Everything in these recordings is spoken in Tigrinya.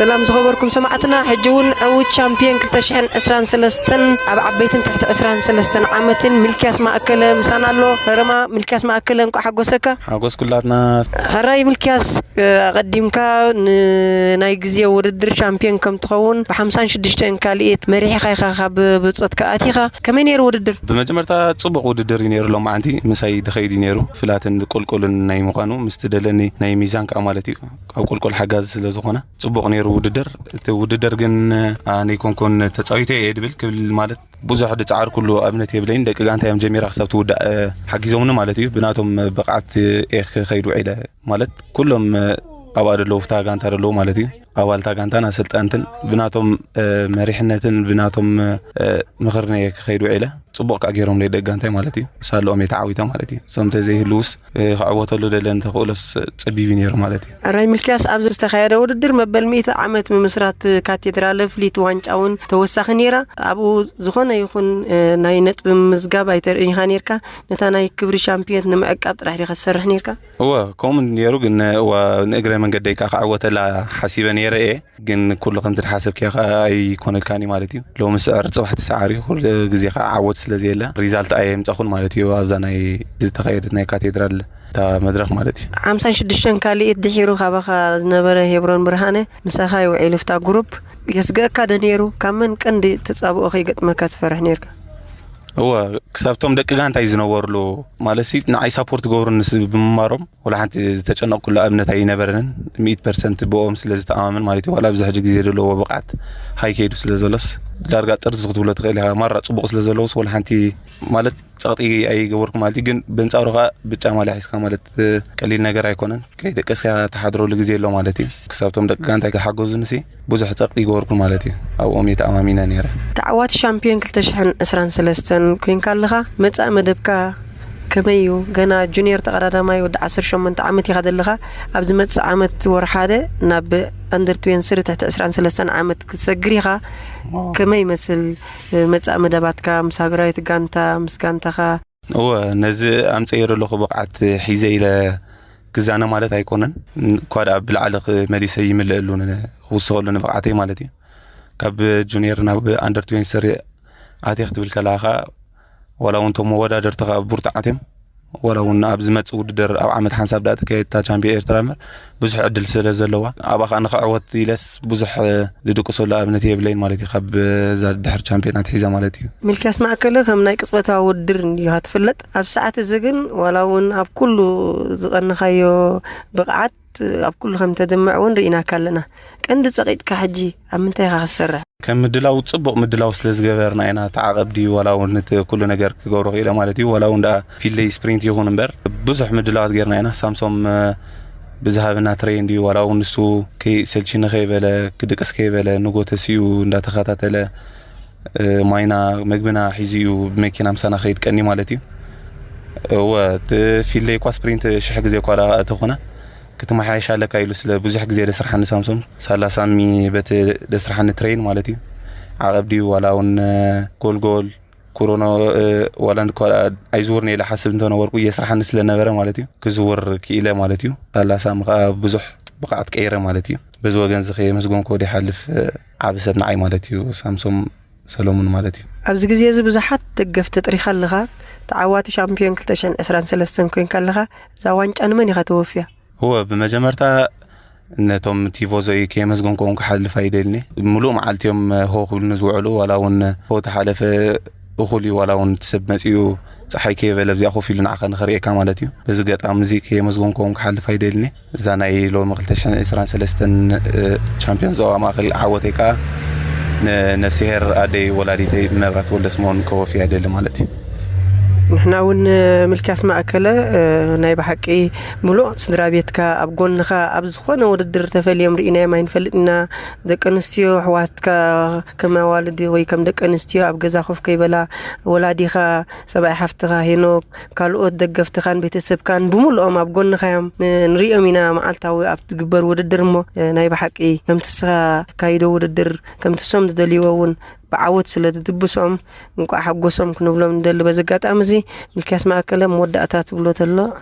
ሰላም ዝኸበርኩም ሰማዕትና፣ ሕጂ እውን ዕዉት ቻምፒዮን ክልተ ሽሕን ዕስራን ሰለስተን ኣብ ዓበይትን ትሕቲ ዕስራን ሰለስተን ዓመትን ሚልክያስ ማእከለ ምሳና ኣሎ። ረማ፣ ሚልክያስ ማእከለ፣ እንቋዕ ሓጎሰካ። ሓጎስ ኩላትና። ሕራይ ሚልክያስ፣ ኣቐዲምካ ንናይ ግዜ ውድድር ቻምፒዮን ከም ትኸውን ብሓምሳን ሽዱሽተን ካልኤት መሪሕኻ ኢኻ ካብ ብጾትካ ኣቲኻ። ከመይ ነይሩ ውድድር? ብመጀመርታ ጽቡቕ ውድድር እዩ ነይሩ። ሎማዓንቲ ምሳይ ድኸይድ እዩ ነይሩ። ፍላትን ቁልቁልን ናይ ምዃኑ ምስቲ ደለኒ ናይ ሚዛን ከኣ ማለት እዩ። ካብ ቁልቁል ሓጋዚ ስለ ዝኾነ ጽቡቕ ነይሩ ውድድር። እቲ ውድድር ግን ኣነ ኣይኮንኩን ተጻዊተ እየ ድብል ክብል ማለት ብዙሕ ድጻዓርኩሉ ኣብነት የብለይን። ደቂ ጋንታ እዮም ጀሚራ ክሳብ ትውዳእ፣ እ፣ ሓጊዞምኒ ማለት እዩ። ብናቶም ብቕዓት እየ ክኸይድ ውዒለ ማለት ኩሎም፣ እ፣ ኣብኣ ደለዉ፣ ፍታ ጋንታ ደለዉ ማለት እዩ። ኣባልታ ጋንታን ኣሰልጠንትን ብናቶም፣ እ፣ መሪሕነትን ብናቶም፣ እ፣ ምኽርን እየ ክኸይድ ውዒለ። ጽቡቕ ከኣ ገይሮምለይ ደቂ ጋንታይ ማለት እዩ። ሳልኦም እየ ተዓዊተ ማለት እዩ። እሶም እንተዘይህልዉስ፣ እ፣ ክዕወተሉ ደለ እንተኽእሎስ ጽቢብ እዩ ነይሩ ማለት እዩ። ሕራይ ሚልክያስ፣ ኣብዚ ዝተኻየደ ውድድር መበል ሚእቲ ዓመት ምምስራት ካቴድራለ ፍልይቲ ዋንጫ እውን ተወሳኺ ነይራ። ኣብኡ ዝኾነ ይኹን፣ እ፣ ናይ ነጥቢ ምምዝጋብ ኣይተርእይኻ ነይርካ። ነታ ናይ ክብሪ ሻምፒዮን ንምዕቃብ ጥራሕ ዲኻ ትሰርሕ ነይርካ? እወ፣ ከምኡ ነይሩ፣ ግን እዋ ንእግረ መንገደይ ከኣ ክዕወተላ ሓሲበ ነይረ እየ። ግን ኩሉ ከምቲ ድሓሰብክዮ ከኣ ኣይኮነልካን እዩ ማለት እዩ። ሎሚ ስዕር ጽባሕ ትሰዓር እዩ። ኩሉ ግዜ ከኣ ዓወት ስለ ዘየለ ሪዛልት ኣየምጻኹን ማለት እዩ። ኣብዛ ናይ ዝተኻየደት ናይ ካቴድራል እታ መድረኽ ማለት እዩ። ሓምሳን ሽዱሽተን ካልኢት ድሒሩ ካባኻ ዝነበረ ሄብሮን ብርሃነ ምሳኻ እዩ ውዒሉ። ፍታ ግሩፕ የስግአካ ዶ ነይሩ? ካብ መን ቀንዲ ተጻብኦ ከይገጥመካ ትፈርሕ ነይርካ? እወ፣ ክሳብቶም ደቂ ጋንታ እዩ ዝነበርሉ። ማለት ሲ ንዓይ ሳፖርት ገብሩኒ ስ-፣ ብምንባሮም ወላ ሓንቲ ዝተጨነቕኩሉ ኣብነት ኣይነበረንን። ሚእቲ ፐርሰንት ብኦም ስለ ዝተኣማመን ማለት እዩ። ዋላ ኣብዚ ሕጂ ግዜ ዘለዎ ብቕዓት ሃይ ከይዱ ስለ ዘሎስ ዳርጋ ጥርዚ ክትብሎ ትኽእል ኢኻ። ማራ ጽቡቕ ስለ ዘለውስ ወላ ሓንቲ ማለት ጸቕጢ ኣይገበርኩ ማለት እዩ። ግን በንጻሩ ከኣ ብጫ ማልያ ሒዝካ ማለት ቀሊል ነገር ኣይኮነን። ከይደቀስካ ትሓድረሉ ግዜ ኣሎ ማለት እዩ። ክሳብቶም ደቂ ጋንታይ ክሓገዙንሲ ብዙሕ ጸቕጢ ይገበርኩ ማለት እዩ። ኣብኦም እየ ተኣማሚነ ነይረ። ተዓዋቲ ሻምፒዮን ክልተ ሽሕን ዕስራን ሰለስተን ኮይንካ ኣለኻ። መጻኢ መደብካ ከመይ እዩ? ገና ጁኒየር ተቐዳዳማይ ወዲ ዓሰርተ ሸሞንተ ዓመት ኢኻ ዘለኻ። ኣብ ዝመጽእ ዓመት ወርሓደ ናብ ኣንደር ትዌንቲ ስሪ ትሕቲ ዕስራን ሰለስተን ዓመት ክትሰግር ኢኻ። ዋው። ከመይ ይመስል መጻኢ መደባትካ ምስ ሃገራዊት ጋንታ፣ ምስ ጋንታኻ? እወ፣ ነዚ ኣምጽኤዮ ዘለኹ ብቕዓት ሒዘ ኢለ ክዛነ ማለት ኣይኮነን። እኳ ደኣ ብላዕሊ ክ-፣ መሊሰ ይምልአሉ ን-፣ ክውስኸሉ ንብቕዓተይ ማለት እዩ። ካብ ጁኒየር ናብ ኣንደር ትዌንቲ ስሪ ኣትየ ክትብል ከለኻ፣ ዋላ እውን እቶም መወዳደርትኻ ብርቱዓት እዮም። ዋላ እውን ኣብ ዝመጽእ ውድድር ኣብ ዓመት ሓንሳብ ደኣ ትካየድ እታ ቻምፒዮን ኤርትራ እምበር ብዙሕ ዕድል ስለ ዘለዋ፣ ኣብኣ ኸኣ ንኽዕወት ኢለስ ብዙሕ፣ እ፣ ዝድቅሰሉ ኣብነት የብለይን ማለት እዩ፣ ካብ እዛ ድሕሪ ቻምፒዮን ኣትሒዛ ማለት እዩ። ሚልክያስ ማእከለ ከም ናይ ቅጽበታዊ ውድድር እንዲኻ ትፍለጥ። ኣብ ሰዓት እዚ ግን ዋላ እውን ኣብ ኩሉ ዝቐነኻዮ ብቕዓት፣ ኣብ ኩሉ ከም ተድምዕ እውን ርኢናካ ኣለና። ቀንዲ ጸቒጥካ ሕጂ ኣብ ምንታይ ኢኻ ክትሰርሕ? ከም ምድላው ጽቡቕ ምድላው ስለ ዝገበርና ኢና። ተዓቐብ ድዩ ዋላ እውን እቲ ኩሉ ነገር ክገብሮ ክኢለ ማለት እዩ። ዋላ እውን ደኣ ፊልደይ ስፕሪንት ይኹን እምበር ብዙሕ ምድላዋት ጌርና ኢና። ሳምሶም፣ እ፣ ብዝሃበና ትሬን ድዩ ዋላ እውን ንሱ ከይ-፣ ሰልችኒ ከይበለ፣ ክድቅስ ከይበለ፣ ንጎ ተሲኡ እንዳተኸታተለ፣ እ፣ ማይና መግብና ሒዙ እዩ ብመኪና ምሳና ከይድ ቀኒ ማለት እዩ። እወ፣ እቲ ፊልደይ እኳ ስፕሪንት ሽሕ ግዜ እኳ ደኣ ተኾነ ክትመሓየሽ ኣለካ ኢሉ ስለ ብዙሕ ግዜ ደስርሓኒ ሳምሶም፣ ሳላሳ ሚ በቲ ደስርሓኒ ትሬን ማለት እዩ። ዓቐብ ድዩ ዋላ እውን፣ እ፣ ጎልጎል፣ ኩሮኖ፣ እ፣ ዋላ እንኳ ኣይዝውርን ኢለ ሓስብ እንተነበርኩ፣ የስርሓኒ ስለ ነበረ ማለት እዩ። ክዝውር ክኢለ ማለት እዩ። ሳላሳ ሚ ከኣ ብዙሕ ብቕዓት ቀይረ ማለት እዩ። በዚ ወገን እዚ ከየመስገንኩ ወደ ይሓልፍ፣ እ፣ ዓቢ ሰብ ንዓይ ማለት እዩ። ሳምሶም ሰሎሙን ማለት እዩ። ኣብዚ ግዜ እዚ ብዙሓት ደገፍቲ ኣጥሪኻ ኣለኻ። ተዓዋቲ ሻምፒዮን ክልተ ሽሕን ዕስራን ሰለስተን ኮይንካ ኣለኻ። እዛ ዋንጫ ንመን ኢኻ ተወፍያ? እወ፣ ብመጀመርታ ነቶም ቲፎዞይ ከየመስገንኩዎም ክሓልፍ ኣይደልን እየ። ምሉእ መዓልቲ እዮም ሆ ክብሉኒ ዝውዕሉ። ዋላ እውን ሆ ተሓለፈ እኹል እዩ። ዋላ እውን እቲ ሰብ መጺኡ ጸሓይ ከየበለ ኣብዚኣ ኮፍ ኢሉ ንዓኻ ንኸርእየካ ማለት እዩ። በዚ ኣጋጣሚ እዚ ከየመስገንኩዎም ክሓልፍ ኣይደልን እየ። እዛ ናይ ሎሚ ክልተ ሽሕን ዕስራን ሰለስተን፣ እ፣ ቻምፒዮን ዞባ ማእከል ዓወተይ ከኣ ንነፍስሄር ኣደይ ወላዲተይ መብራት ወልደስምኦን ከወፍያ ይደሊ ማለት እዩ። ንሕና እውን፣ እ፣ ሚልክያስ ማእከለ፣ እ፣ ናይ ብሓቂ ምሉእ ስድራ ቤትካ ኣብ ጎንኻ ኣብ ዝኾነ ውድድር ተፈልዮም ርኢናዮም ኣይንፈልጥን ኢና። ደቂ ኣንስትዮ ኣሕዋትካ ከም ኣዋልድ ወይ ከም ደቂ ኣንስትዮ ኣብ ገዛ ኮፍ ከይበላ ወላዲኻ፣ ሰብኣይ ሓፍትኻ ሄኖክ፣ ካልኦት ደገፍትኻን ቤተሰብካን ብምሉኦም ኣብ ጎንኻ እዮም። ን-፣ ንሪኦም ኢና መዓልታዊ ኣብ ትግበር ውድድር እሞ፣ እ፣ ናይ ብሓቂ ከምቲ ንስኻ ተካይዶ ውድድር፣ ከምቲ ንሶም ዝደልይዎ እውን ብዓወት ስለ ትድብሶም፣ እንቋዕ ሓጎሶም ክንብሎም ንደሊ። በዚ ኣጋጣሚ እዚ ሚልክያስ ማእከለ መወዳእታ ትብሎ ተሎ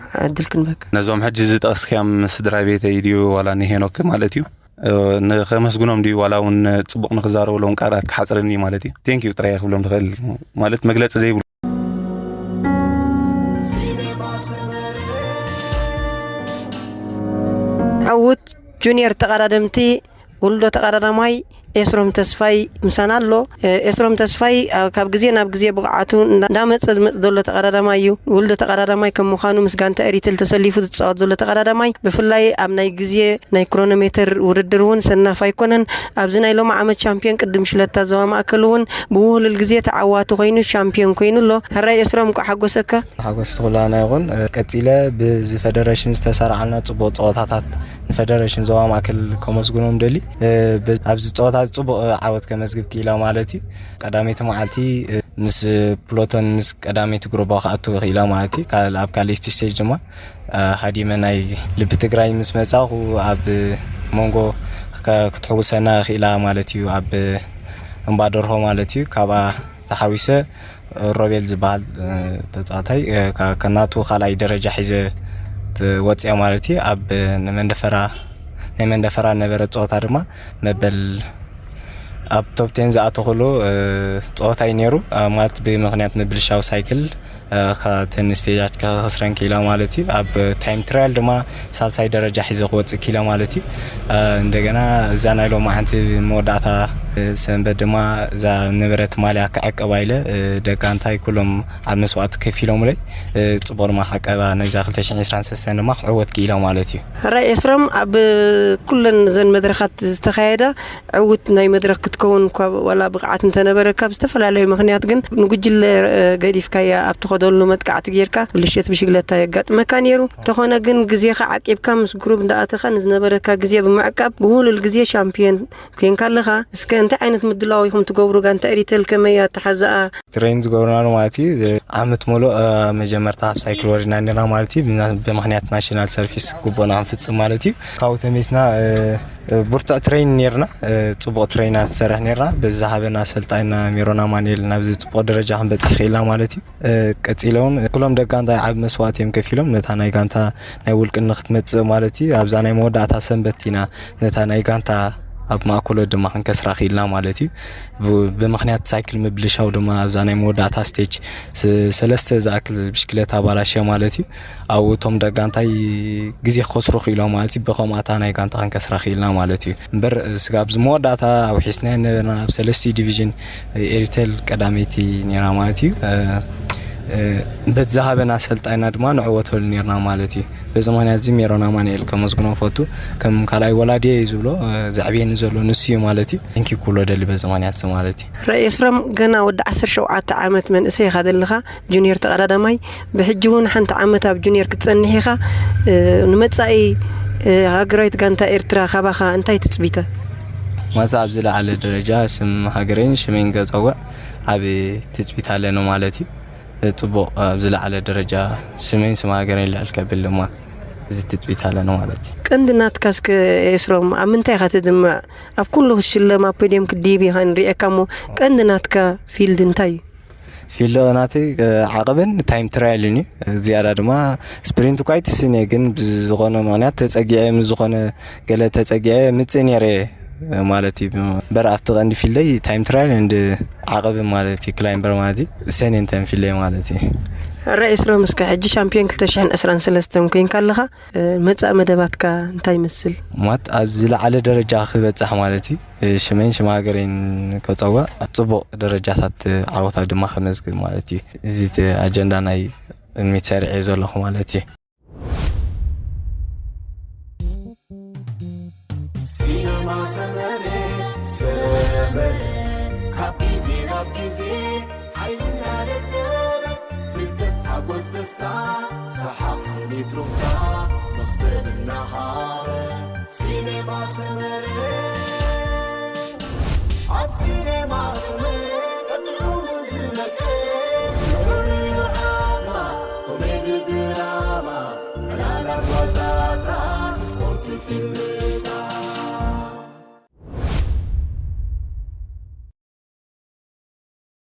ዕድል ክንበካ። ነዞም ሕጂ ዝጠቐስክያም ስድራ ቤተይ ድዩ ዋላ ንሄኖክ ማለት እዩ? ንኸመስግኖም ድዩ ዋላ እውን ጽቡቕ ንኽዛረበሎም ቃላት ክሓጽረኒ ማለት እዩ። ቴንክ ዩ ጥራይ ክብሎም ዝኽእል ማለት መግለጺ ዘይብሉ። ዕዉት ጁኒየር ተቐዳደምቲ ውልዶ ተቐዳዳማይ ኤስሮም ተስፋይ ምሳና ኣሎ። ኤስሮም ተስፋይ ካብ ግዜ ናብ ግዜ ብቕዓቱ እንዳመፀ ዝመፅ ዘሎ ተቐዳዳማይ እዩ። ውልዶ ተቐዳዳማይ ከም ምዃኑ ምስ ጋንታ ኤሪትል ተሰሊፉ ዝፃወት ዘሎ ተቐዳዳማይ፣ ብፍላይ ኣብ ናይ ግዜ ናይ ክሮኖሜተር ውድድር እውን ሰናፍ ኣይኮነን። ኣብዚ ናይ ሎሚ ዓመት ቻምፒዮን ቅድም ሽለታ ዞባ ማእከል እውን ብውህሉል ግዜ ተዓዋቲ ኮይኑ ቻምፒዮን ኮይኑ ኣሎ። ሕራይ ኤስሮም፣ እንኳዕ ሓጎሰካ። ሓጎስ ትኹላና ይኹን። ቀፂለ ብዚ ፈደረሽን ዝተሰራዓልና ፅቡቕ ፀወታታት ንፈደረሽን ዞባ ማእከል ከመስግኖም ደሊ። ኣብዚ ፀወታ እዚ ፅቡቕ ዓወት ከመዝግብ ክኢላ ማለት እዩ። ቀዳመይቲ መዓልቲ ምስ ፕሎቶን ምስ ቀዳመይቲ ግሩባ ክኣቱ ክኢላ ማለት እዩ። ኣብ ካልኣይቲ ስቴጅ ድማ ሃዲመ ናይ ልቢ ትግራይ ምስ መፃኹ ኣብ መንጎ ክትሕውሰና ክኢላ ማለት እዩ። ኣብ እምባ ደርሆ ማለት እዩ። ካብኣ ተሓዊሰ ሮቤል ዝበሃል ተፃዋታይ ከናቱ ካልኣይ ደረጃ ሒዘ ወፅያ ማለት እዩ። ኣብ መንደፈራ ናይ መንደፈራ ነበረ ፀወታ ድማ መበል ኣብ ቶፕ ቴን ዝኣተኽሉ ፀወታ እዩ ነይሩ። ማለት ብምክንያት ምብልሻው ሳይክል ተን ስቴጃት ከስረን ኪላ ማለት እዩ። ኣብ ታይም ትራያል ድማ ሳልሳይ ደረጃ ሒዘ ክወፅእ ኪላ ማለት እዩ። እንደገና እዛ ናይ ሎማዓንቲ መወዳእታ ሰንበት ድማ እዛ ነበረት ማልያ ክዕቀባ ኢለ ደቂ ኣንታይ ኩሎም ኣብ መስዋእቲ ከፊሎምለይ። ፅቡቕ ድማ ክዕቀባ ነዛ ክልተ ሽሕን ዕስራን ሰለስተን ድማ ክዕወት ክኢላ ማለት እዩ። ሕራይ ኤስሮም፣ ኣብ ኩለን ዘን መድረኻት ዝተኻየዳ ዕውት ናይ መድረኽ ክትከውን እኳ ዋላ ብቕዓት እንተነበረካ፣ ብዝተፈላለዩ ምኽንያት ግን ንጉጅለ ገዲፍካያ ኣብ ትኸደሉ መጥቃዕቲ ጌርካ ብልሽት ብሽግለታ የጋጥመካ ነይሩ። እንተኾነ ግን ግዜኻ ዓቂብካ ምስ ግሩብ እንዳኣተኻ ንዝነበረካ ግዜ ብምዕቃብ ብውህሉል ግዜ ሻምፒዮን ኮንካ ኣለኻ። እስከ እንታይ ዓይነት ምድላው ኢኹም ትገብሩ? ጋንታ ኤሪተል ከመይ ኣተሓዛኣ? ትሬን ዝገብርናሉ ማለት እዩ። ዓመት ሙሉእ መጀመርታ ኣብ ሳይክል ወሪድና ነርና ማለት እዩ። ብምክንያት ናሽናል ሰርቪስ ግቡእና ክንፍፅም ማለት እዩ። ካብኡ ተመሊስና ብርቱዕ ትሬን ነርና፣ ፅቡቕ ትሬን ንሰርሕ ነርና። በዚ ዝሃበና ኣሰልጣኒና ሜሮን ኣማኑኤል ናብዚ ፅቡቕ ደረጃ ክንበፅሕ ክኢልና ማለት እዩ። ቀፂለ እውን ኩሎም ደቂ ጋንታ ዓቢ መስዋእቲ እዮም ከፊሎም ነታ ናይ ጋንታ ናይ ውልቂ ንክትመፅእ ማለት እዩ። ኣብዛ ናይ መወዳእታ ሰንበት ኢና ነታ ናይ ጋንታ ኣብ ማእከሎ ድማ ክንከስራ ክኢልና ማለት እዩ። ብምክንያት ሳይክል ምብልሻው ድማ ኣብዛ ናይ መወዳእታ ስቴጅ ሰለስተ ዝኣክል ብሽክለታ ኣባላሸ ማለት እዩ። ኣብኡ እቶም ደቂ ጋንታይ ግዜ ክኸስሩ ክኢሎም ማለት እዩ። ብኸምኣታ ናይ ጋንታ ክንከስራ ክኢልና ማለት እዩ። እምበር ስጋብ ኣብዚ መወዳእታ ኣውሒስና ነበርና ኣብ ሰለስቲኡ ዲቪዥን ኤሪቴል ቀዳመይቲ ነይራ ማለት እዩ። በቲ ዝሃበና ኣሰልጣይና ድማ ንዕወተሉ ነርና ማለት እዩ። በዚ ምክንያት እዚ ሜሮን ኣማንኤል ከመስግኖ ፈቱ። ከም ካልኣይ ወላዲ እዩ ዝብሎ ዘዕብየኒ ዘሎ ንሱ እዩ ማለት እዩ። ንኪ ክብሎ ደሊ በዚ ምክንያት እዚ ማለት እዩ። ራእይ ኤስሮም፣ ገና ወዲ ዓሰርተ ሸውዓተ ዓመት መንእሰይ ኢኻ ዘለኻ፣ ጁኒየር ተቐዳዳማይ። ብሕጂ እውን ሓንቲ ዓመት ኣብ ጁኒየር ክትጸንሕ ኢኻ። ንመጻኢ ሃገራዊት ጋንታ ኤርትራ ካባኻ እንታይ ትጽቢተ? መጻ ኣብ ዝለዓለ ደረጃ ስም ሃገረይን ሽመይን ከጸውዕ ዓቢ ትጽቢት ኣለኒ ማለት እዩ። ጽቡቕ ኣብ ዝለዓለ ደረጃ ስመይን ስም ሃገረይን ልዕል ከብል ድማ እዚ ትጽቢት ኣለኒ ማለት እዩ። ቀንዲ ናትካ እስከ ኤስሮም፣ ኣብ ምንታይ ኢኻ ትድምዕ? ኣብ ኩሉ ክትሽለም ኣብ ፖድየም ክትድይብ ኢኻ ንርእየካ እሞ ቀንዲ ናትካ ፊልድ እንታይ እዩ? ፊልድ ናተይ ዓቕብን ታይም ትራያልን እዩ። ዝያዳ ድማ ስፕሪንት እኳ ኣይትስእን እየ፣ ግን ብዝኾነ ምኽንያት ተጸጊዐ ምስ ዝኾነ ገለ ተጸጊዐ ምጽእ ነይረ ማለት እዩ። እምበር ኣብቲ ቀንዲ ፊልደይ ታይም ትራያል እንድ ዓቕቢ ማለት እዩ። ክላይምበር ማለት እዩ። ሰኔንተን ፊልደይ ማለት እዩ። ራእይ ኤስሮም፣ እስከ ሕጂ ሻምፒዮን ክልተ ሽሕን ዕስራን ሰለስተን ኮይንካ ኣለኻ። መጻኢ መደባትካ እንታይ ይመስል? ማለት ኣብ ዝለዓለ ደረጃ ክበጽሕ ማለት እዩ። ሽመይን ሽም ሃገረይን ከጸውዕ ኣብ ጽቡቕ ደረጃታት ዓወታት ድማ ከመዝግብ ማለት እዩ። እዚ እቲ ኣጀንዳ ናይ ቅድሚት ሰሪዐ ዘለኹ ማለት እዩ። ሲነማ ሰመረ ሰመረ ካብ ግዜ ናብ ግዜ ሓይልና ለለበ ፍልጠት ሓጎስ ደስታ ሰሓቕ ስኒት ሩፍታ መኽሰብ እናሃበ ሲኔማ ሰመረ ኣብ ሲኔማ ሰመረ ቀጥዑ ዝመቀ ፍሉይ ዓማ ኮሜዲ ድራማ ዕላላት ዋዛታት ስፖርት ፊልም